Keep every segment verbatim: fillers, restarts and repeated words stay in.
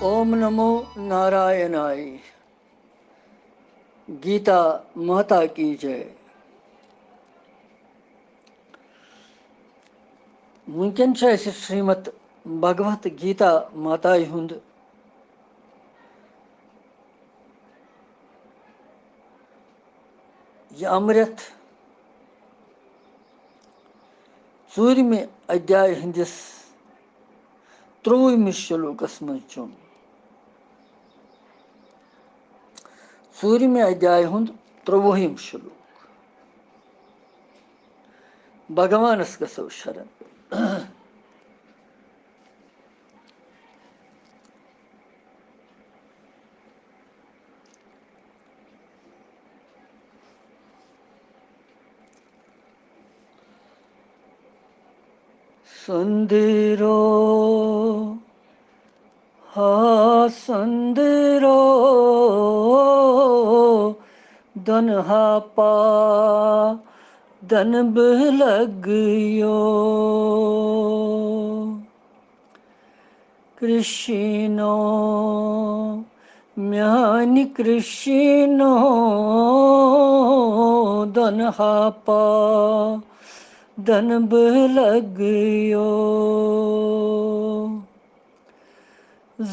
اوم نمو نارائنائے۔ گیتا ماتا کی J. وٕنکٮ۪ن چھُ اَسہِ شریمد بھگوت گیتا ماتایہِ ہُنٛد یہِ امرت ژوٗرمہِ ادھیایہِ ہٕنٛدِس ترٛۆوُہمِس شلوکس منٛز چوٚم۔ ژوٗرمہِ ادھیایہِ ہُنٛد ترٛۆوُہِم شلوک۔ بھگوانس گژھو شرن۔ سندیرو ہا سندیرو دنہا پا دن بلگیو۔ کرشنو میانہِ کرشنو دنہا پا دن بلگیو۔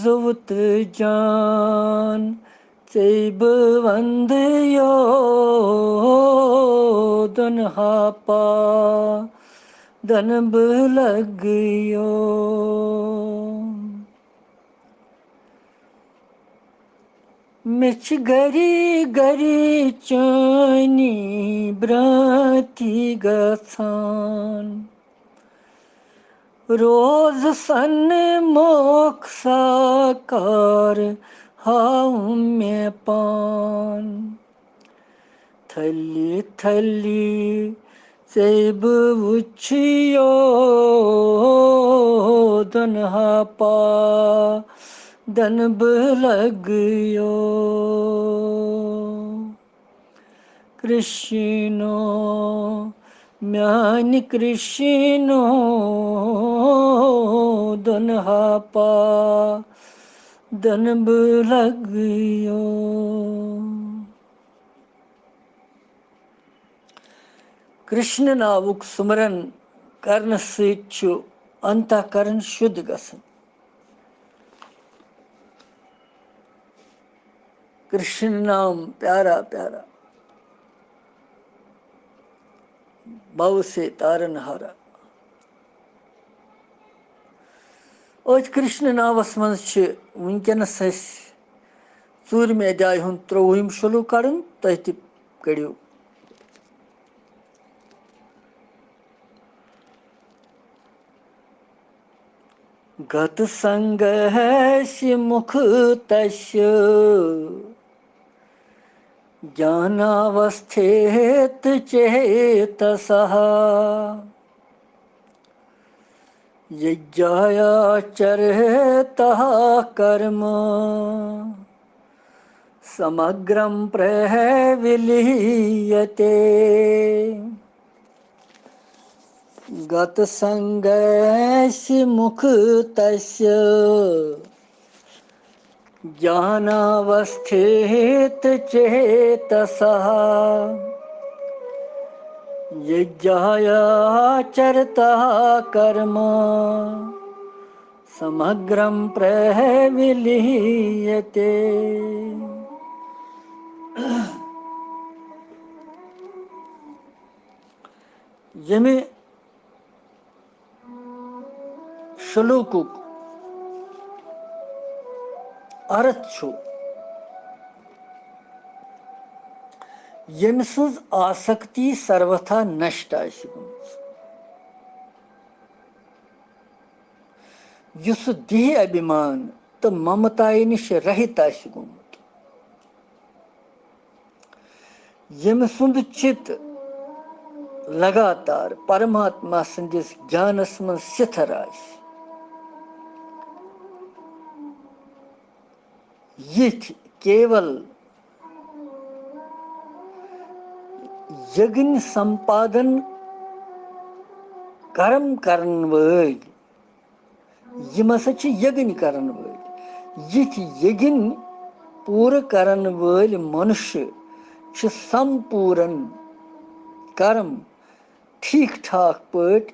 زوت جان ژے بہٕ وندیو دنہا پا دن بلگیو۔ مےٚ چھِ گری گری چٲنی برٛانٛتی گژھان۔ روز سن موکھ ساکار ہاو مےٚ پان۔ تھلی تھلی ژے بہٕ وٕچھیو دنہا پا دن بہٕ لگیو۔ کرشنو میانہِ کرشنو دنہا پا دن بہٕ لگیو۔ کرشن ناوُک سمرن کرنہٕ سۭتۍ چھُ انتہ کرن شُد گژھان۔ کرشن نام پیارا پیارا، بھو سے تارن ہارا۔ أتھۍ کرشن ناوس منٛز چھِ وٕنکیٚنس اَسہِ ژوٗرمہِ ادھیایہِ ہُنٛد ترٛۆوُہِم شلوک کڑُن، تُہۍ تہِ کٔڑِو۔ گت سنگہس مکھ تس گیاناوستھت چیتسہ۔ یجایاچرتہ کرم سمگرم پرولیہتے۔ گت سنگس مکھ تس گیاناوستھت چیتسہ۔ یجایاچرتہ کرم سمگرم پرولیہتے۔ ییٚمہِ شلوکُک ارتھ چھُ، ییٚمہِ سٕنٛز آسکتی سروتھا نشٹ آسہِ گٔمٕژ، یُس دیہ ابھیمان تہٕ ممتایہِ نِش رہِت آسہِ گوٚمُت، ییٚمہِ سُنٛد چِت لگاتار پرماتما سٕنٛدِس گیانس منٛز سِتھر آسہِ، یِتھۍ کیول یگنی سمپادن کرم کرن وٲلۍ، یِم ہسا چھِ یگنی کرن وٲلۍ۔ یِتھۍ یگنۍ پوٗرٕ کرن وٲلۍ منُش چھِ سمپوٗرن کرم ٹھیٖک ٹھاک پٲٹھۍ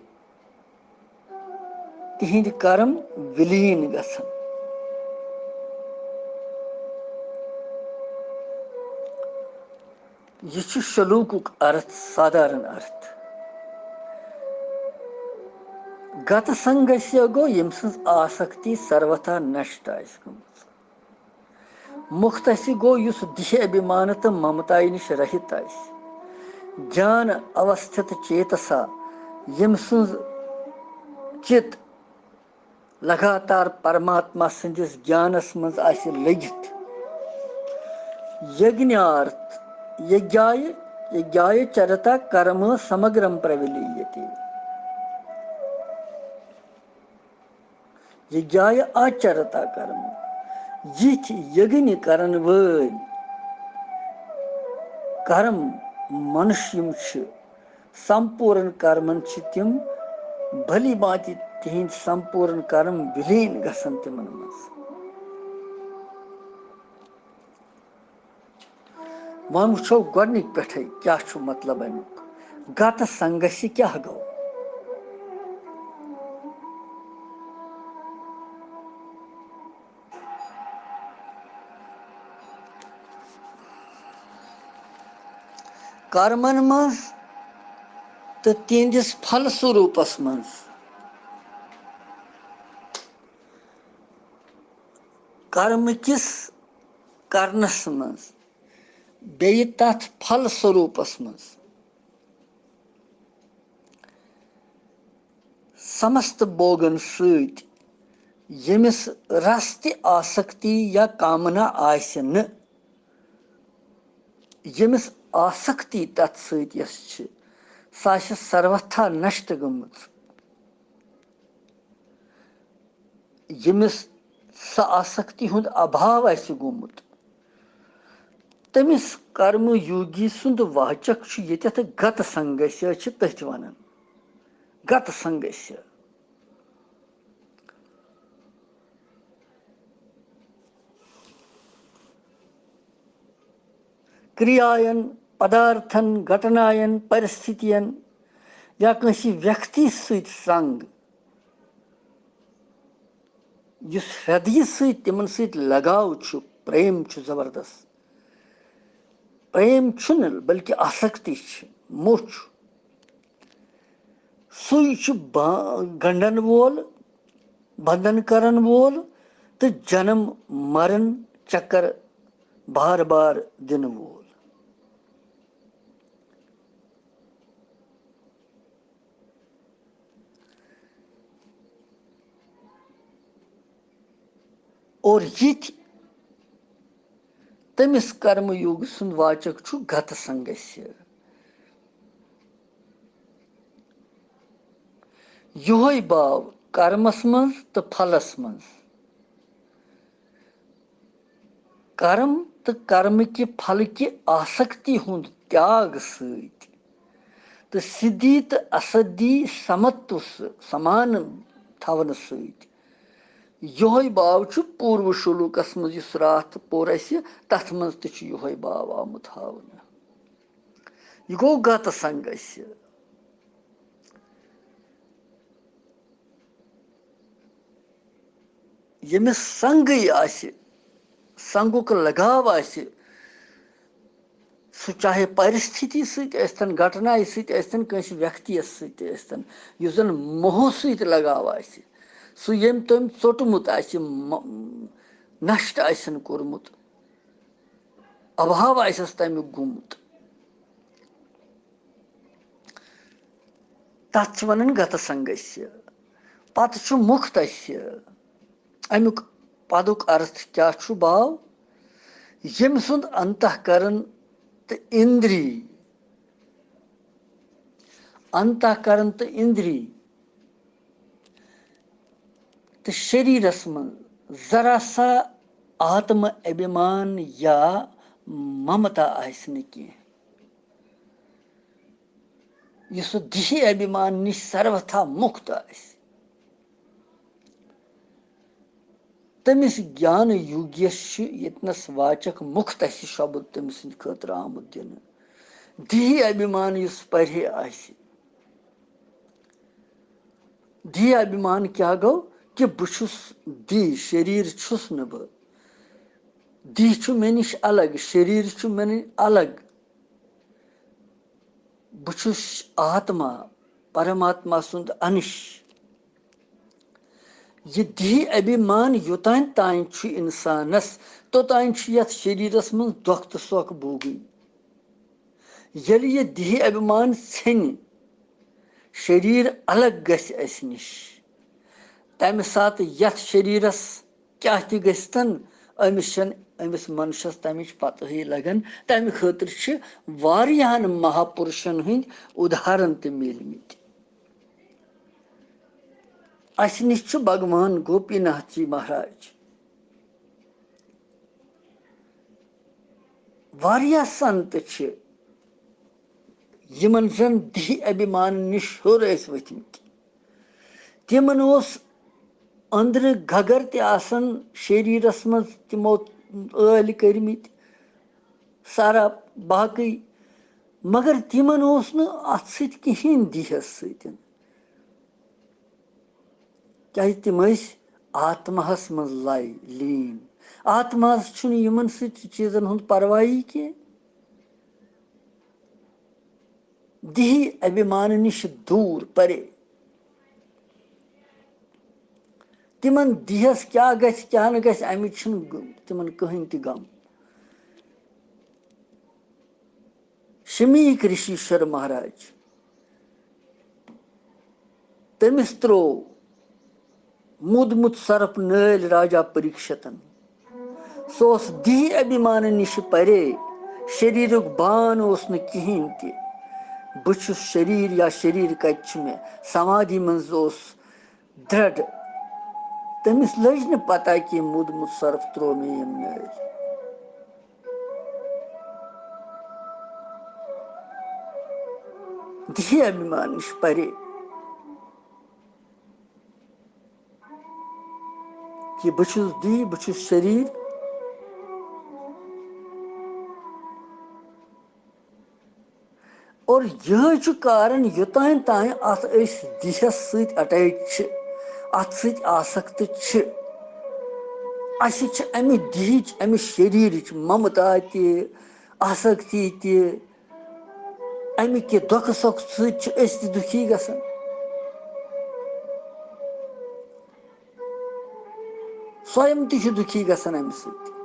تِہنٛدۍ کرم ولیٖن گژھن۔ یہِ چھُ شلوکُک ارتھ، سادھارن ارتھ۔ گت سنگسیا گوٚو ییٚمۍ سٕنٛز آسکتی سروتھا نشٹ آسہِ گٔمٕژ۔ مُکتَسی گوٚو یُس دیہ ابھیمان تہٕ ممتایہِ نِش رہِت آسہِ۔ گیان اوستھت چیتسا، ییٚمۍ سُنٛد چِت لگاتار پرماتما سٕنٛدِس گیانس منٛز آسہِ لٔگِتھ۔ یگنیارتھ، یگیایہ، یگیایہ چرتا کرم سمگرم پرولیتی۔ یہِ جایہِ آچرتا کرم، یِتھۍ یگنہِ کرن وٲلۍ کرم منُش یِم چھِ، سمپوٗرن کرمن چھِ تِم بھلی بھانتی تِہنٛدۍ سمپوٗرن کرم ولیٖن گژھن تِمن منٛز۔ وۄنۍ وٕچھو گۄڈٕنِکۍ پٮ۪ٹھَے کیٛاہ چھُ مطلب اَمیُک۔ گت سنگسہِ کیٛاہ گوٚو؟ کرمن منٛز تہٕ تِہنٛدِس پھل سوروٗپس منٛز، کرم کِس کرنس منٛز، بیٚیہِ تتھ پھل سوروٗپس منٛز سمست بوگن سۭتۍ ییٚمِس رس تہِ آسکتی یا کامنا آسہِ نہٕ، ییٚمِس آسکتی تتھ سۭتۍ یۄس چھِ، سۄ آسہِ سروتھا نشٹ گٔمٕژ۔ ییٚمِس سۄ آسکتی ہُنٛد ابھاو آسہِ گوٚمُت، تٔمِس کرم یوگی سُنٛد واچک چھُ ییٚتٮ۪تھ گت سنگسیا چھِ تٔتھۍ ونان۔ گت سنگسیا۔ کریاین، پدارتھن، گھٹناین، پرستھتین یا کٲنٛسہِ ویکتی سۭتۍ سنگ، یُس ہردی سۭتۍ تِمن سۭتۍ لگاو چھُ، پریم چھُ زبردست۔ پریم چھُنہٕ بلکہِ آسکتی چھِ، موہ چھُ۔ سُے چھُ با-، گنڈن وول، بندن کرن وول تہٕ جنم مرن چکر بار بار دِنہٕ وول۔ اور یِتھۍ تٔمِس کرم یوگ سُنٛد واچک چھُ گت سنگسیہ۔ یِہوے باو کرمس منٛز تہٕ پھلس منٛز۔ کرم تہٕ کرمہٕ کہِ پھلہٕ کہِ آسکتی ہُنٛد تیاگ سۭتۍ تہٕ سِدھی تہٕ اسدھی سمتُس سمان تھاونہٕ سۭتۍ۔ یِہوے باو چھُ پوٗروٕ شلوکس منٛز، یُس راتھ پوٚر اَسہِ، تتھ منٛز تہِ چھُ یِہوے باو آمُت ہاونہٕ۔ یہِ گوٚو گت سنگسیہ۔ ییٚمِس سنگٕے آسہِ، سنگُک لگاو آسہِ، سُہ چاہے پرستھتی سۭتۍ ٲسۍتن، گھٹنایہِ سۭتۍ ٲسۍتن، کٲنٛسہِ ویکتی یس سۭتۍ تہِ ٲسۍتن، یُس زن موہس سۭتۍ لگاو آسہِ، سُہ ییٚمۍ تٔمۍ ژوٚٹمُت آسہِ، م-، نشٹ آسن کوٚرمُت، ابھاو آسٮ۪س تمیُک گوٚمُت۔ تتھ چھِ ونان گت سنگسیہ۔ پتہٕ چھُ مُکتسیہ۔ امیُک پدُک ارتھ کیٛاہ چھُ باو؟ ییٚمۍ سُنٛد انتہ کرن تہٕ اندری، انتہ کرن تہٕ اندری تہٕ شریرس منٛز ذرا سا آتم ابھیمان یا ممتا آسہِ نہٕ کینٛہہ، یُس سُہ دیہی ابھیمان نِش سروتھا مُکت آسہِ۔ تٔمِس گیان یوگیَس چھُ ییٚتنَس واچک مُکت آسہِ شبد تٔمۍ سٕنٛدِ خٲطرٕ آمُت دِنہٕ۔ دیہی ابھیمان یُس پرے آسہِ، دیہی ابھیمان کیٛاہ گوٚو؟ کہِ بہٕ چھُس دیہی، شریٖر چھُس نہٕ بہٕ۔ دیہی چھُ مےٚ نِش الگ، شریٖر چھُ مےٚ نِش الگ۔ بہٕ چھُس آتما، پرماتما سُنٛد انش۔ یہِ دیہی ابھیمان یوٚتام تام چھُ اِنسانَس، توٚتام چھُ یَتھ شریٖرَس منٛز دۄکھ تہٕ سۄکھ بوگٕنۍ۔ ییٚلہِ یہِ دیہی ابھیمان ژھیٚنہِ، شریٖر الگ گژھِ اَسہِ نِش، تَمہِ ساتہٕ یَتھ شریٖرَس کیٛاہ تہِ گٔژھتن، أمِس چھَنہٕ، أمِس منشَس تَمِچ پَتہٕے لَگان۔ تَمہِ خٲطرٕ چھِ واریاہَن مہاپُرشَن ہٕنٛدۍ اُداہرن تہِ میٖلمٕتۍ۔ اَسہِ نِش چھُ بھگوان گوپی ناتھ جی مہاراج۔ واریاہ سنت چھِ، یِمن زن دیہی ابھیمان نِش ہیوٚر ٲسۍ ؤتھمٕتۍ۔ تِمن اوس أنٛدرٕ گگر تہِ آسان، شریٖرس منٛز تِمو ٲلۍ کٔرمٕتۍ، سارا باقٕے، مگر تِمن اوس نہٕ اتھ سۭتۍ کِہیٖنۍ دیہس سۭتۍ۔ کیازِ تِم ٲسۍ آتماہس منٛز لَے، لیٖن۔ آتماہس چھُنہٕ یِمن سۭتۍ چیٖزن ہُنٛد پرواہٕے کینٛہہ۔ دیہی ابھیمانہٕ نِش دوٗر پرے۔ تِمن دیہس کیٛاہ گژھِ، کیٛاہ نہٕ گژھِ، اَمِچ چھُنہٕ گ-، تِمن کٕہٕنۍ تہِ غم۔ شمیٖک رشیشور مہاراج، تٔمِس ترٛوو مودمُت سرپ نٲلۍ راجا پریکشتن۔ سُہ اوس دیہی ابھیمانہٕ نِش پرے، شریٖرُک بان اوس نہٕ کِہیٖنۍ تہِ۔ بہٕ چھُس شریٖر یا شریٖر کتہِ چھُ مےٚ؟ سمادھی منٛز اوس درٛڈ۔ تٔمِس لٔج نہٕ پتہ کہِ مودمُت سرپ ترٛوو مےٚ یِم نٲلۍ۔ دیہی ابھیمان نِش پرے۔ کہِ بہٕ چھُس دیہی، بہٕ چھُس شریٖر۔ اور یِہوٚے چھُ کارن، یوٚتام تام اتھ أسۍ دیہس سۭتۍ اٹیچ چھِ، اتھ سۭتۍ آسکت چھِ، اسہِ چھِ امہِ دیہٕچ، امہِ شریٖرٕچ ممتا تہِ، آسکتی تہِ، امہِ کہِ دۄکھٕ سۄکھٕ سۭتۍ چھِ أسۍ تہِ دُکھی گژھان۔ سویم تہِ چھُ دُکھی گژھان امہِ سۭتۍ۔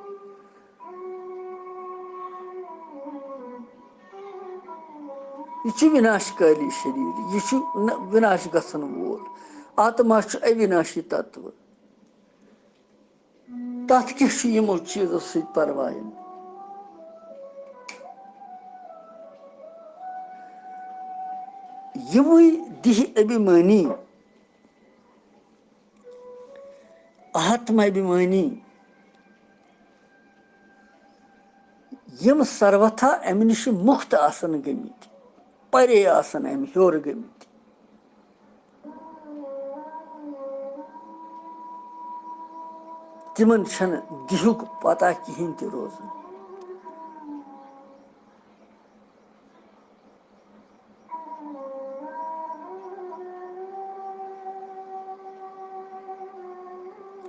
یہِ چھُ وِناش کٲلی شریٖر، یہِ چھُ نہ وِناش گژھن وول۔ آتما چھُ اوِناشی تتوٕ۔ تتھ کیٛاہ چھُ یِمو چیٖزو سۭتۍ پرواے؟ یِموٕے دیہہ ابھیمانی، آتما ابھیمانی، یِم سروتھا امہِ نِش مُکت آسن گٔمٕتۍ، پرے آسن امہِ ہیوٚر گٔمٕتۍ۔ تِمن چھنہٕ دیہُک پتہ کِہینۍ تہِ روزان۔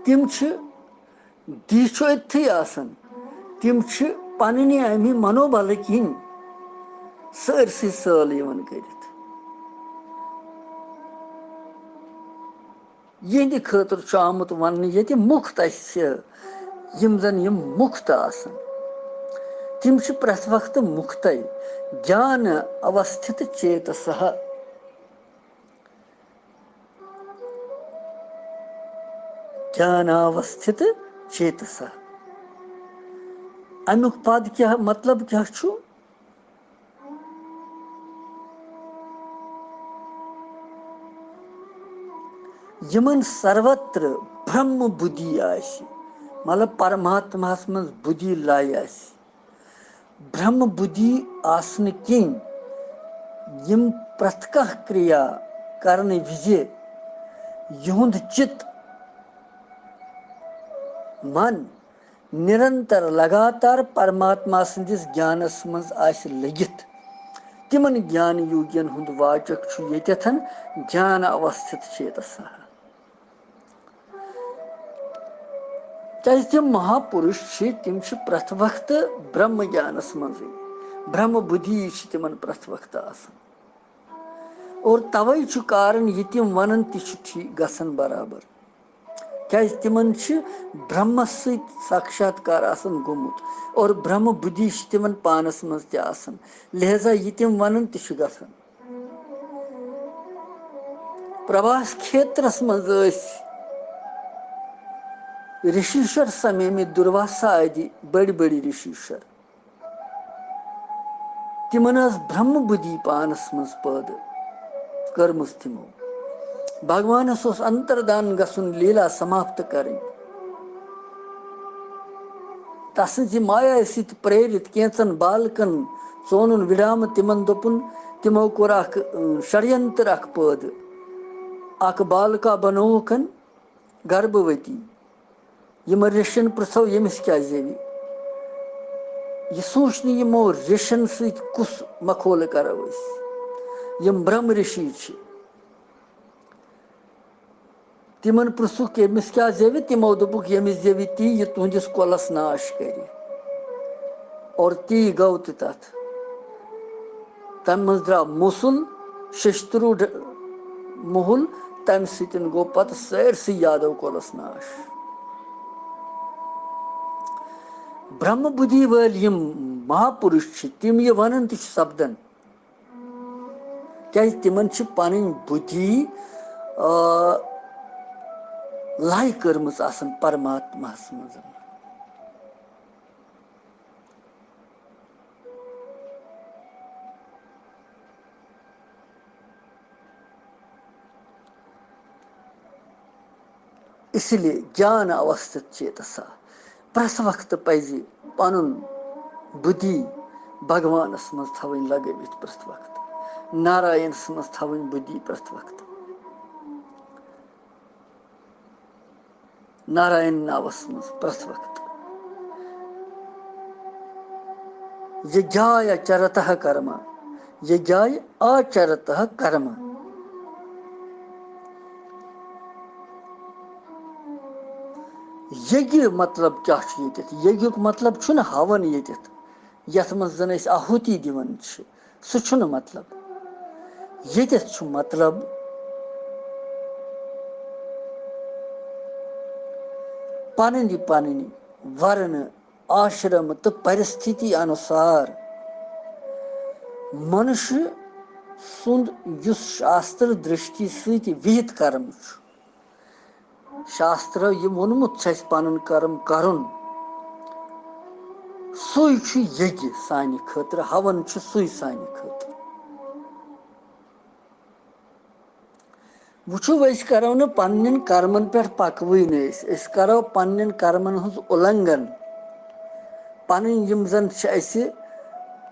تِم چھِ، دیہہ چھُ أتتھٕے آسان، تِم چھِ پننہِ امہِ منوبلہٕ کِنۍ سٲرسٕے سٲل یِوان کٔرِتھ۔ یِہنٛدِ خٲطرٕ چھُ آمُت وننہٕ ییٚتہِ مُکت اسہِ، یِم زن یِم مُکت آسن، تِم چھِ پرٛٮ۪تھ وقتہٕ مُکتے۔ گیان اوستھت چیتسہ، گیان اوستھت چیتسہ۔ امیُک پد کیٛاہ، مطلب کیٛاہ چھُ؟ یِمن سروتر برہم بُدھی آسہِ، مطلب پرماتماہس منٛز بُدھی لے آسہِ، برہم بُدھی آسنہٕ کِنۍ یِم پرٛٮ۪تھ کانٛہہ کریا کرنہٕ وِزِ یِہُنٛد چِت من نِرنتر لگاتار پرماتما سٕنٛدِس گیانس منٛز آسہِ لٔگِتھ، تِمن گیان یوگین ہُنٛد واچک چھُ ییٚتٮ۪تھ گیان اوستھت چیتسا۔ کیازِ تِم مہاپُرُش چھِ، تِم چھِ پرٛٮ۪تھ وقتہٕ برٛہمہٕ گیانَس منٛزٕے، برٛہمہٕ بُدھی چھِ تِمَن پرٛٮ۪تھ وقتہٕ آسان۔ اور تَوَے چھُ کارَن، یہِ تِم وَنَن تہِ چھُ ٹھیٖک گژھان برابر۔ کیازِ تِمَن چھِ برٛہمَس سۭتۍ ساکشاتکار آسان گوٚمُت، اور برٛہمہٕ بُدھی چھِ تِمَن پانَس منٛز تہِ آسان، لہذا یہِ تِم وَنَن تہِ چھُ گژھان۔ پربھاس کھیترس منٛز ٲسۍ رشیشر سمیمٕتۍ، دُرواسا آدِ بٔڑۍ بٔڑۍ رشیشر۔ تِمن ٲس برٛہمہٕ بُدھی پانس منٛز پٲدٕ کٔرمٕژ تِمو۔ بھگوانس اوس انتردان گژھُن، لیلا سماپت کرٕنۍ۔ تسٕنزِ مایہ سۭتۍ پریرِت کینژن بالکن ژونُن وڈامہٕ، تِمن دوٚپُن، تِمو کوٚر اکھ، اۭں، شڑینتر اکھ پٲدٕ۔ اکھ بالکا بنووُکھن گربھوتی۔ یِمن ریشن پرژھو، ییٚمِس کیٛاہ زیوِ؟ یہِ سوٗنچ نہٕ یِمو ریشن سۭتۍ کُس مکھولہٕ کرو أسۍ؟ یِم برٛہم رشی چھِ۔ تِمن پرژھُکھ، ییٚمِس کیٛاہ زیوِ؟ تِمو دوٚپُکھ، ییٚمِس زیوِ تی، یہِ تُہنٛدِس کۄلس ناش کرِ۔ اور تی گوٚو تہِ تتھ۔ تمہِ منٛز درٛاو موصل، ششتروٗ ڈ-، موہُل، تمہِ سۭتۍ گوٚو پتہٕ سٲرسٕے یادو کۄلس ناش۔ برٛہمہٕ بُدھی وٲلۍ یِم مہاپُرُش چھِ، تِم یہِ ونان تہِ چھِ سپدان۔ کیازِ تِمن چھِ پنٕنۍ بُدھی، آ، لَے کٔرمٕژ آسان پرماتماہَس منٛز۔ اس لیے گیان اوستھت چیتسا، پرٛٮ۪تھ وقتہٕ پزِ پنُن بُدھی بھگوانس منٛز تھاوٕنۍ لگٲوِتھ، پرٛٮ۪تھ وقتہٕ ناراینس منٛز تھاوٕنۍ بُدھی پرٛٮ۪تھ وقتہٕ۔ ناراین ناوس منٛز پرٛٮ۪تھ وقتہٕ۔ یہِ جایا چرتہ کرما، یہِ جاے آچرتہ کرما۔ یگہِ مطلب کیٛاہ چھُ ییٚتٮ۪تھ؟ یگیُک مطلب چھُنہٕ ہون ییٚتٮ۪تھ، یتھ منٛز زن أسۍ آہُتی دِوان چھِ، سُہ چھُنہٕ مطلب۔ ییٚتٮ۪تھ چھُ مطلب پنٕنۍ پنٕنۍ ورنہٕ، آشرم تہٕ پرستھتی انُسار منشیہ سُنٛد، یُس شاستر درشٹی سۭتۍ وِہِت کرم چھُ۔ شاسترو یہِ ووٚنمُت چھُ اَسہِ پَنُن کرم کَرُن، سُے چھُ یگیہ سانہِ خٲطرٕ، ہون چھُ سُے سانہِ خٲطرٕ۔ وٕچھِو، أسۍ کرو نہٕ پننٮ۪ن کرمن پٮ۪ٹھ پکوٕے نہٕ أسۍ، أسۍ کرو پننٮ۪ن کرمن ہٕنٛز اُلنگھن۔ پنٕنۍ یِم زن چھِ اَسہِ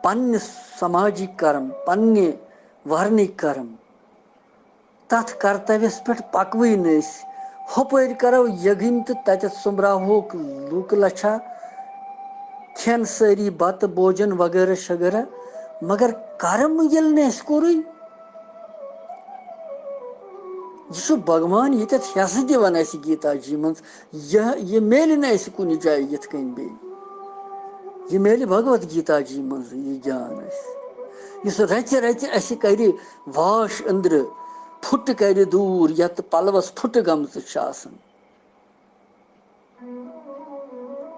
پننہِ سماجِک کرم، پننہِ ورنٕکۍ کرم، تتھ کرتویس پٮ۪ٹھ پکوٕے نہٕ أسۍ۔ ہُپٲرۍ کرو یگٕنۍ تہٕ تتٮ۪تھ سوٚمبراوہوکھ لوٗکہٕ لچھا، کھٮ۪ن سٲری بتہٕ بوجن وغیرہ شغیرہ، مگر کرم ییٚلہِ نہٕ اَسہِ کوٚرُے۔ یہِ چھُ بھگوان ییٚتٮ۪تھ ہٮ۪سہٕ دِوان اَسہِ گیٖتا جی منٛز، یہِ، یہِ میلہِ نہٕ اَسہِ کُنہِ جایہِ یِتھ کٔنۍ بیٚیہِ۔ یہِ میلہِ بھگوت گیٖتا جی منٛزٕے یہِ گیان اَسہِ، یُس رَژِ رَژِ اَسہِ کَرِ واش أنٛدرٕ، پھُٹہٕ کَرِ دوٗر، یَتھ پَلوَس پھُٹہٕ گٔمژٕ چھِ آسان۔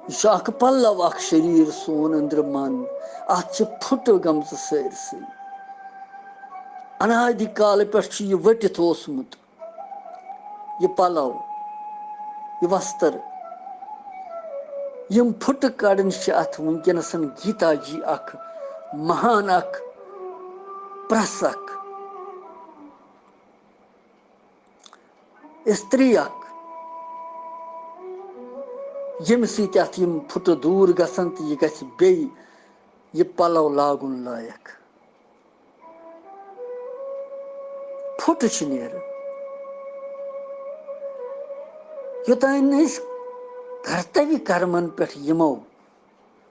یہِ چھُ اَکھ پَلو، اَکھ شریٖر سون أنٛدرٕ من، اَتھ چھِ پھُٹہٕ گٔمژٕ سٲرسٕے۔ انادِ کالہٕ پٮ۪ٹھ چھُ یہِ ؤٹِتھ اوسمُت۔ یہِ پلو، یہِ وستر، یِم پھُٹہٕ کڑٕنۍ چھِ اتھ وٕنکیٚنس گیتا جی اکھ مہان اکھ پرس اکھ استری اکھ، ییٚمہِ سۭتۍ اتھ یِم پھُٹہٕ دوٗر گژھن تہٕ یہِ گژھِ بیٚیہِ یہِ پلو لاگُن لایق۔ پھُٹہٕ چھِ نیران۔ یوٚتام نہٕ أسۍ کرتویہ کرمن پٮ۪ٹھ یِمو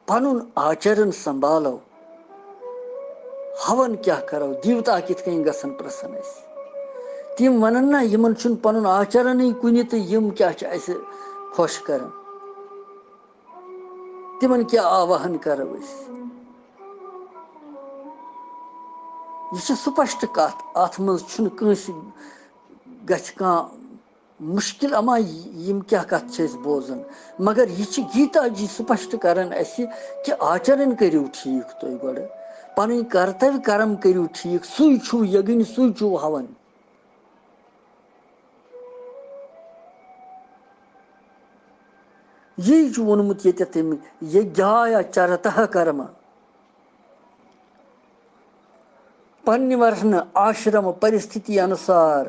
پنُن آچرن سنبھالو، ہون کیٛاہ کرو، دیوتا کِتھ کٔنۍ گژھن پرسن اَسہِ؟ تِم ونن نہ، یِمن چھُنہٕ پنُن آچرنٕے کُنہِ، تہٕ یِم کیٛاہ چھِ اَسہِ خۄش کران؟ تِمن کیٛاہ آواہن کرو أسۍ؟ یہِ چھِ سپشٹ کتھ، اتھ منٛز چھُنہٕ کٲنٛسہِ گژھِ کانٛہہ مُشکِل اما، یِم کیٛاہ کَتھ چھِ أسۍ بوزان؟ مگر یہِ چھِ گیٖتا جی سپشٹ کران اَسہِ کہِ آچرن کٔرِو ٹھیٖک تُہۍ گۄڈٕ، پَنٕنۍ کرتویہ کرم کٔرِو ٹھیٖک، سُے چھُو یگٕنۍ، سُے چھُو ہون۔ یی چھُ ووٚنمُت ییٚتٮ۪تھ تٔمۍ، یجایا چرتہ کرما۔ پننہِ ورنہٕ آشرم پرستھتی انوسار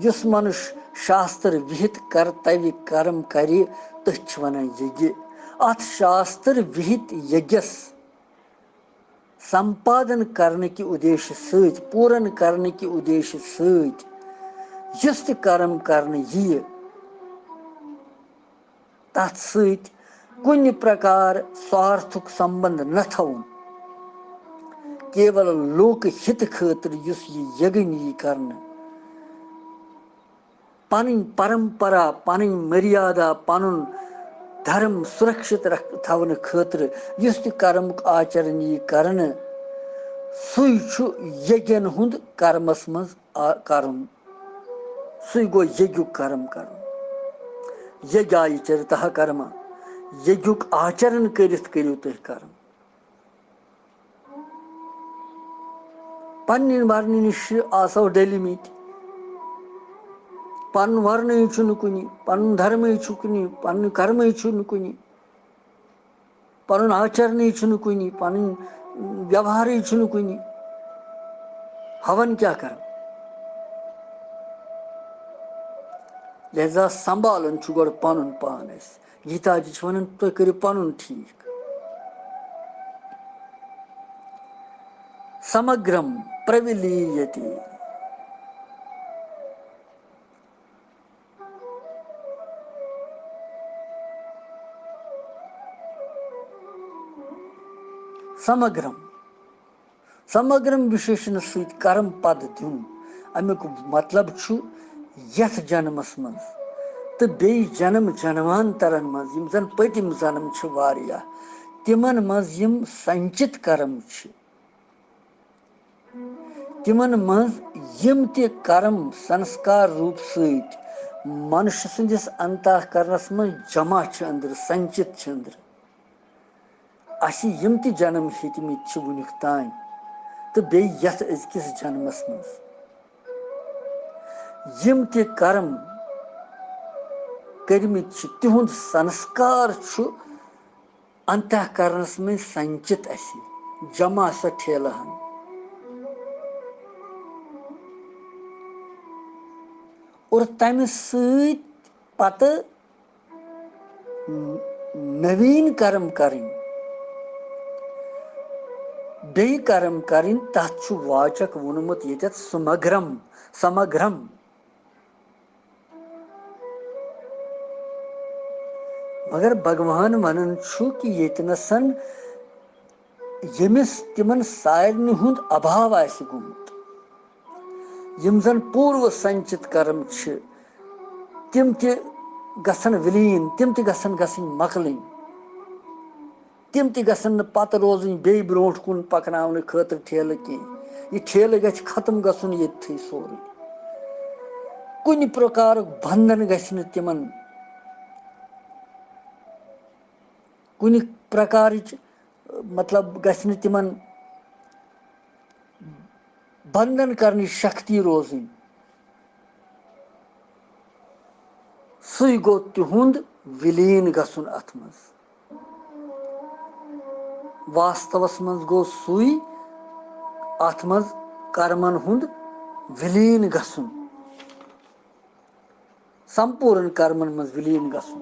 یُس منُش شاستر وِہِت کرتویہ کرم کرِ، تٔتھۍ چھِ ونان یگیہ۔ اتھ شاستر وِہِت یگیس سمپادن کرنہٕ کہِ اُدیشہٕ سۭتۍ، پوٗرن کرنہٕ کہِ اُدیشہٕ سۭتۍ یُس تہِ کرم کرنہٕ یِیہِ، تَتھ سۭتۍ کُنہِ پرکار سوارتھُک سمبند نہ تھاوُن، کیول لوک ہت خٲطرٕ یُس یہِ یگن یی کرنہٕ، پنٕنۍ پرمپرا، پنٕنۍ مریادا، پنُن دھرم سُرکشت رکھ-، تھاونہٕ خٲطرٕ یُس تہِ کرمُک آچرن یی کرنہٕ، سُے چھُ یگن ہُنٛد کرمس منٛز آ-، کرُن۔ سُے گوٚو یگیُک کرم کرُن۔ یگیایہِ چرتہ کرما، یگیُک آچرن کٔرِتھ کٔرِو تُہۍ کرم۔ پننہِ ورنہٕ نِش آسو ڈٔلمٕتۍ، پنُن ورنٕے چھُنہٕ کُنہِ، پنُن دھرمٕے چھُ کُنہِ، پنُن کرمٕے چھُنہٕ کُنہِ۔ پنُن آچرنٕے چھُنہٕ کُنہِ، پنٕنۍ ویوہارٕے چھُنہٕ کُنہِ۔ ہون کیٛاہ کرو؟ لہذا سنبھالُن چھُ گۄڈٕ پنُن پان اَسہِ۔ گیتا جی چھِ ونان، تُہۍ کٔرِو پنُن ٹھیٖک۔ سمگرم پرٛولیٖیتے۔ سمگرم۔ سمگرم وِشیشنہٕ سۭتۍ کرم پد دیُن۔ اَمیُک مطلب چھُ یَتھ جنمس منٛز تہٕ بیٚیہِ جنم جنمانترن منٛز، یِم زن پٔتِم جنم چھِ واریاہ، تِمن منٛز یِم سنچِت کرم چھِ، تِمن منٛز یِم تہِ کرم سنسکار روٗپ سۭتۍ منُش سٕنٛدِس انتہ کرنس منٛز جمع چھِ أنٛدرٕ، سنچِت چھِ أنٛدرٕ۔ اَسہِ یِم تہِ جنم ہیٚتمٕتۍ چھِ وُنیُک تام تہٕ بیٚیہِ یَتھ أزکِس جنمس منٛز یِم تہِ کرم کٔرمٕتۍ چھِ، تِہُنٛد سنسکار چھُ انتہ کرنس منٛز سنچِت اَسہِ، جمع سۄ ٹھیلہٕ ہن۔ اور تَمہِ سۭتۍ پتہٕ نویٖن کرم کرٕنۍ، بیٚیہِ کرم کرٕنۍ، تَتھ چھُ واچک ووٚنمُت ییٚتٮ۪تھ سمگرم، سمگرم۔ مگر بھگوان ونان چھُ کہِ ییٚتہِ نسن ییٚمِس تِمن سارنٕے ہُنٛد ابھاو آسہِ گوٚمُت، یِم زن پوٗروٕ سنچِت کرم چھِ، تِم تہِ گژھن وِلیٖن، تِم تہِ گژھن گژھٕنۍ مۄکلٕنۍ۔ تِم تہِ گژھن نہٕ پتہٕ روزٕنۍ بیٚیہِ برونٛٹھ کُن پکناونہٕ خٲطرٕ ٹھیلہٕ کینٛہہ۔ یہِ ٹھیلہٕ گژھِ ختم گژھُن ییٚتتھٕے سورُے۔ کُنہِ پرکارُک بندھن گژھِ نہٕ تِمن، کُنہِ پرکارٕچ، مطلب، گژھِ نہٕ تِمن بندھن کرنٕچ شکتی روزٕنۍ۔ سُے گوٚو تِہُنٛد وِلیٖن گژھُن اَتھ منٛز۔ واستوَس منٛز گوٚو سُے اَتھ منٛز کرمن ہُنٛد وِلیٖن گژھُن۔ سمپوٗرن کرمن منٛز وِلیٖن گژھُن۔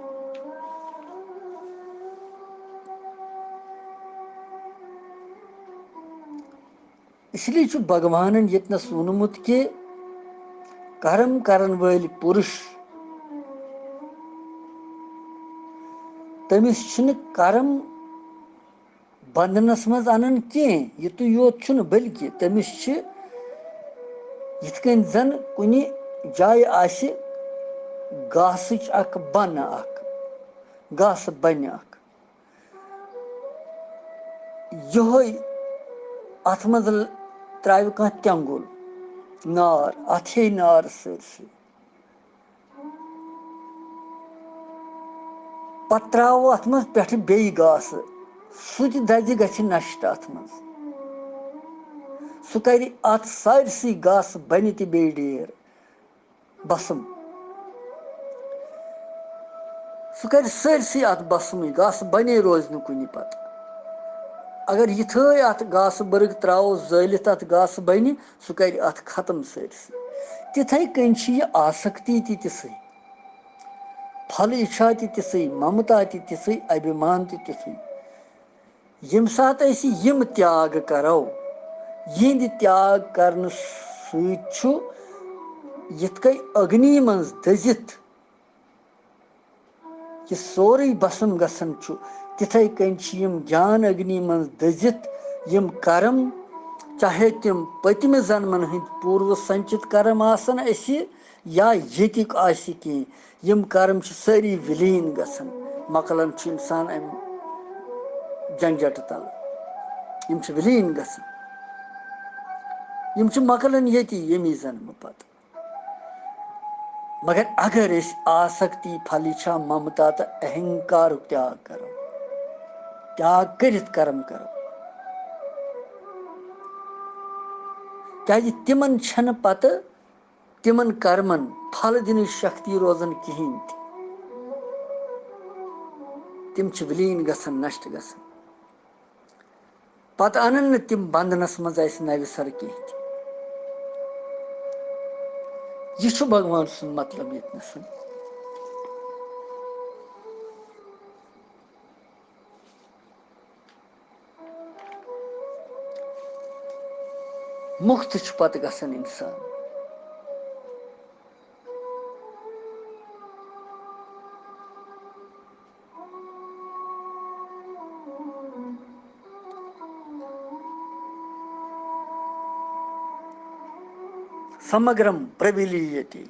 اس لیے چھُ بھگوانن ییٚتنس ووٚنمُت کہِ کرم کرن وٲلۍ پُرُش تٔمِس چھِنہٕ کرم بندنس منٛز انان کینٛہہ۔ یِتُے یوت چھُنہٕ، بلکہِ تٔمِس چھِ یِتھ کٔنۍ زن کُنہِ جایہِ آسہِ گاسٕچ اکھ بنہٕ اکھ، گاسہٕ بنہِ اکھ۔ یِہوٚے اتھ منٛز ل-، ترٛاوِ کانٛہہ تٮ۪نٛگُل، نار، اتھ ہیٚیہِ نار سٲرسٕے۔ پتہٕ ترٛاوو اتھ منٛز پٮ۪ٹھٕ بیٚیہِ گاسہٕ، سُہ تہِ دزِ، گژھِ نشٹ اتھ منٛز۔ سُہ کرِ اتھ سٲرسٕے گاسہٕ بنہِ تہِ بیٚیہِ ڈیر۔ بسُم۔ سُہ کرِ سٲرسٕے اتھ بسمٕے، گاسہٕ بنے روزِ نہٕ کُنہِ پتہٕ۔ اگر یِتھٲے اتھ گاسہٕ بٔرٕگ ترٛاوو زٲلِتھ، اتھ گاسہٕ بنہِ، سُہ کرِ اتھ ختم سٲرسٕے۔ تِتھے کٔنۍ چھِ یہِ آسکتی تہِ تِژھٕے، پھل اِچھا تہِ تِژھٕے، ممتا تہِ تِژھٕے، ابھیمان تہِ تِتھُے۔ ییٚمہِ ساتہٕ أسۍ یِم تیاگ کرو، یِہنٛدِ تیاگ کرنہٕ سۭتۍ چھُ یِتھ کٔنۍ اگنی منٛز دٔزِتھ یہِ سورُے بسُم گژھان چھُ، تِتھے کٔنۍ چھِ یِم گیان اگنی منٛز دٔزِتھ یِم کرم، چاہے تِم پٔتمہِ زنمن ہٕنٛدۍ پوٗروٕ سنچِت کرم آسن اَسہِ یا ییٚتِکۍ آسہِ کینٛہہ، یِم کرم چھِ سٲری وِلیٖن گژھان، مۄکلان چھُ اِنسان اَمہِ جنجٹہٕ تل۔ یِم چھِ وِلیٖن گژھان، یِم چھِ مۄکلان ییٚتی ییٚمی زنمہٕ پتہٕ۔ مگر اگر أسۍ آسکتی، پھل اِچھا، ممتا تہٕ اہنکارُک تیاگ کرو، تیاگ کٔرِتھ کرم کرو، کیازِ تِمن چھنہٕ پتہٕ تِمن کرمن پھل دِنٕچ شکتی روزان کِہینۍ تہِ۔ تِم چھِ وِلیٖن گژھان، نشٹ گژھان۔ پتہٕ انن نہٕ تِم بندنس منٛز اسہِ نوِ سرٕ کینٛہہ تہِ۔ یہِ چھُ بھگوان سُنٛد مطلب ییٚتنس۔ مُکت چھُ پتہٕ گژھان انسان۔ سمگرم پرٛویلیتی۔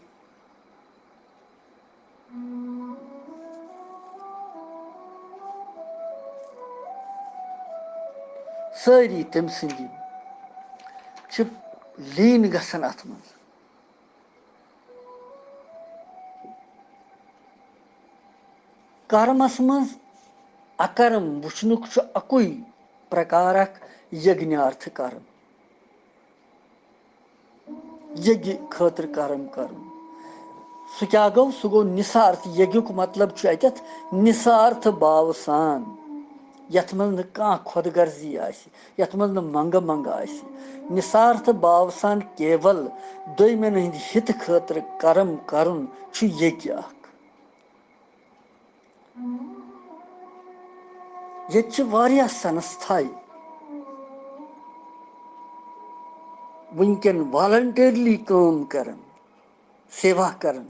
سٲری تٔمۍ سٕنٛدۍ چھِ لیٖن گژھان اَتھ منٛز۔ کرمس منٛز اکرم وٕچھنُک چھُ اکُے پرکار اکھ، یگنیارتھ کرم۔ یگہِ خٲطرٕ کرم کرُن۔ سُہ کیٛاہ گوٚو؟ سُہ گوٚو نثارتھ۔ یگیُک مطلب چھُ اتٮ۪تھ نثارتھ باوٕ سان، یتھ منٛز نہٕ کانٛہہ خۄد غرضی آسہِ، یتھ منٛز نہٕ منٛگہٕ منٛگہٕ آسہِ۔ نثارتھ باوٕ سان کیول دویمٮ۪ن ہٕنٛدِ ہِتہٕ خٲطرٕ کرم کرُن چھُ یگیہ اکھ۔ ییٚتہِ چھِ واریاہ سنستھایہِ وٕنکٮ۪ن voluntarily کٲم کران، سیوا کران۔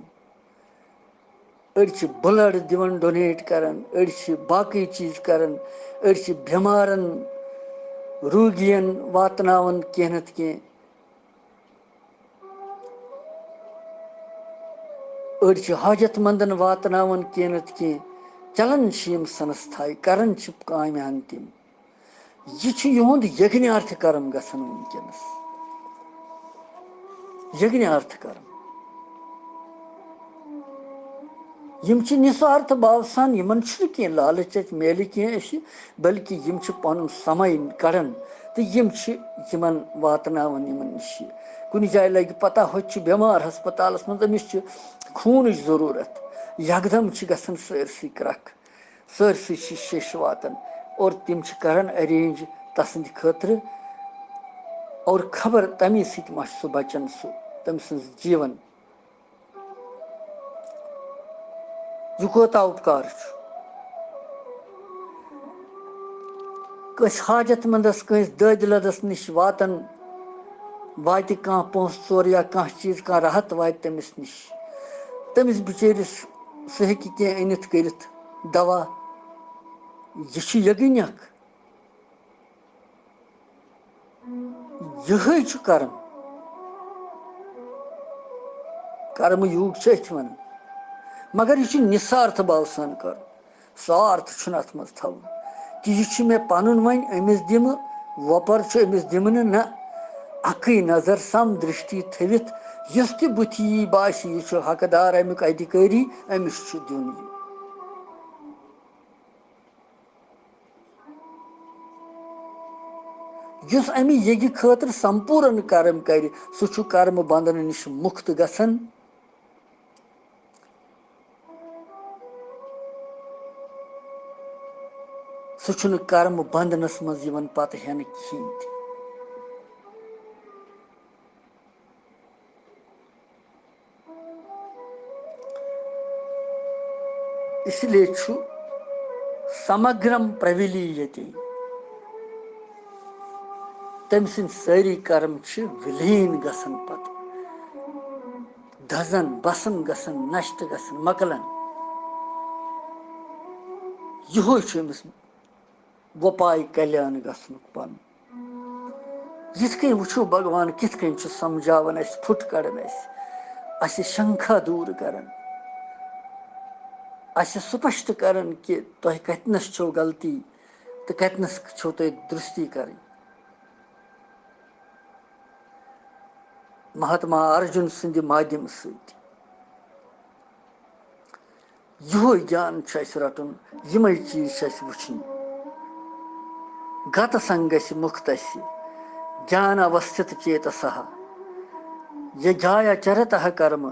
أڑۍ چھِ blood دِوان، donate کران، أڑۍ چھِ باقٕے چیٖز کران، أڑۍ چھِ بٮ۪مارن، روٗگین واتناوان کینٛہہ نتہٕ کینٛہہ۔ أڑۍ چھِ حاجت مندن واتناوان کینٛہہ نتہٕ کینٛہہ۔ چلان چھِ یِم سنستھایہِ، کران چھِ کامہِ ہن تِم۔ یہِ چھُ یِہُنٛد یگنیارتھ کرم گژھان وٕنکیٚنس۔ یگنیارتھ کرم۔ یِم چھِ نثارتھ باو سان، یِمن چھُنہٕ کینٛہہ لالچ اَسہِ میلہِ کینٛہہ اَسہِ، بلکہِ یِم چھِ پنُن سمے کڑان تہٕ یِم چھِ یِمن واتناوان یِمن نِش یہِ۔ کُنہِ جایہِ لگہِ پتہ، ہوٚتہِ چھُ بٮ۪مار ہسپتالس منٛز، أمِس چھِ خوٗنٕچ ضروٗرت، یکدم چھِ گژھان سٲرسٕے کرٛکھ، سٲرسٕے چھِ شیٚش واتان اور تِم چھِ کران arrange تسٕنٛدِ خٲطرٕ، اور خبر تَمی سۭتۍ ما چھُ سُہ بچان، سُہ تٔمۍ سٕنٛز جیٖون۔ یہِ کوٗتاہ اُپکار چھُ۔ کٲنٛسہِ حاجت مندس، کٲنٛسہِ دٲدِ لدس نِش واتان، واتہِ کانٛہہ پونٛسہٕ ژور یا کانٛہہ چیٖز، کانٛہہ راحت واتہِ تٔمِس نِش۔ تٔمِس بِچٲرِس، سُہ ہیٚکہِ کینٛہہ أنِتھ کٔرِتھ، دوا، یہِ چھُ یگنیک، یِہوٚے چھُ کرم۔ کرم یوگ چھِ أتھۍ وَنان، مگر یہِ چھُ نِسارتھ بھاو سان کرُن، سارتھ چھُنہٕ اَتھ منٛز تھاوُن کہِ یہِ چھُ مےٚ پَنُن، وۄنۍ أمِس دِمہٕ، وۄپَر چھُ أمِس دِمہٕ نہٕ، نہ، اَکٕے نظر سم درشٹی تھٲوِتھ، یُس تہِ بُتھِ یی باسہِ یہِ چھُ حقدار اَمیُک ادھیکاری، أمِس چھُ دیُن یہِ۔ یُس امہِ یگہِ خٲطرٕ سمپوٗرن کرم کرِ، سُہ چھُ کرم بندن نِش مُکت گژھان۔ سُہ چھُنہٕ کرم بندنس منٛز یِوان پتہٕ ہٮ۪نہٕ کِہینۍ تہِ۔ اس لیے چھُ سمگرم پرٛویلیٖیتے۔ تٔمۍ سٕنٛدۍ سٲری کرم چھِ وِلیٖن گژھان، پتہٕ دزان، بسن گژھان، نشٹ گژھان، مۄکلان۔ یِہوے چھُ أمِس وۄپاے کلیان گژھنُک پن۔ یِتھ کٔنۍ وٕچھِو، بھگوان کِتھ کٔنۍ چھُ سمجھاوان اَسہِ، پھُٹ کڑان اَسہِ، اَسہِ شنکھا دوٗر کران، اَسہِ سپشٹ کران کہِ تۄہہِ کتنس چھو غلطی تہٕ کتنس چھو تۄہہِ درستی کرٕنۍ۔ مہاتما ارجُن سٕنٛدِ مادھیم سۭتۍ۔ یِہوے گیان چھُ اَسہِ رَٹُن، یِمے چیٖز چھِ اَسہِ وٕچھِنۍ۔ گت سنگس مُکتس گیان اوستھت چیتسہ، یہ جایا چرتہ کرم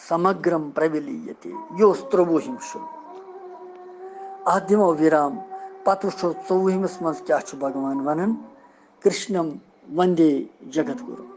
سمگرم پرٛویلیٖیتے۔ یہِ اوس ترٛۆوُہِم شلوک۔ اَتھ دِمو وِرام، پتہٕ وٕچھو ژوٚوُہمِس منٛز کیٛاہ چھُ بھگوان وَنان۔ کرشنم وندے جگت گُروم۔